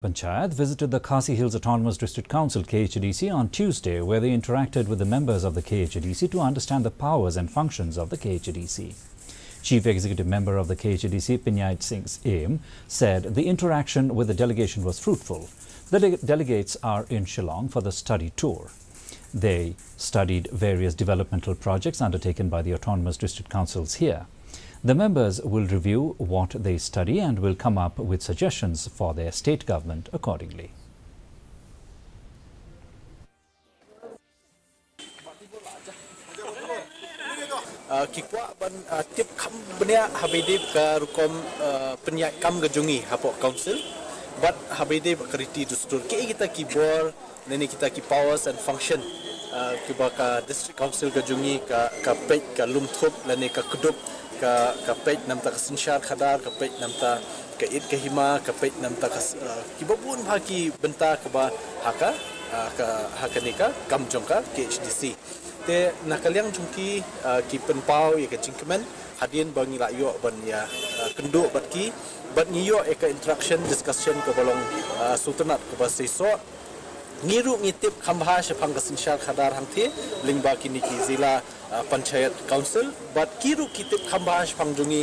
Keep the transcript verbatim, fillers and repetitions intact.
Panchayat visited the Khasi Hills Autonomous District Council, K H A D C, on Tuesday, where they interacted with the members of the K H A D C to understand the powers and functions of the K H A D C. Chief Executive Member of the K H A D C, Pinyait Singh Syiem, said the interaction with the delegation was fruitful. The de- delegates are in Shillong for the study tour. They studied various developmental projects undertaken by the autonomous district councils here. The members will review what they study and will come up with suggestions for their state government accordingly. Uh, ki kwah ban uh, tip kham bniah haba ïadei ka rukom uh, pynïaid kam ka jong ngi hapoh council bad haba ïadei ka riti dustur ki kita ki bor ne kita ki powers and function uh, kiba ka district council ka jong ngi ka ka peit ka lum thup lane ka kdup ka ka peit namta ka synshar khadar ka peit namta ka it ka hima ka peit namta ka uh, kiba bun bha ki bynta kaba ha ka uh, ka ha kane ka kam jong ka K H D C. Te na ka liang jong ki uh, ki pynpaw ïa ka jingkmen hadien ba ngi la ïoh ban ïa uh, kynduh bad ki bad ngi ïoh ïa ka interaction discussion kaba long uh, sngewtynnat kaba seisoh. Ngi ruh ngi tip kham bha shaphang ka synshar khadar hangthie lyngba kine ki zila uh, panchayat council bad ki ruh ki tip kham bha shaphang jong ngi.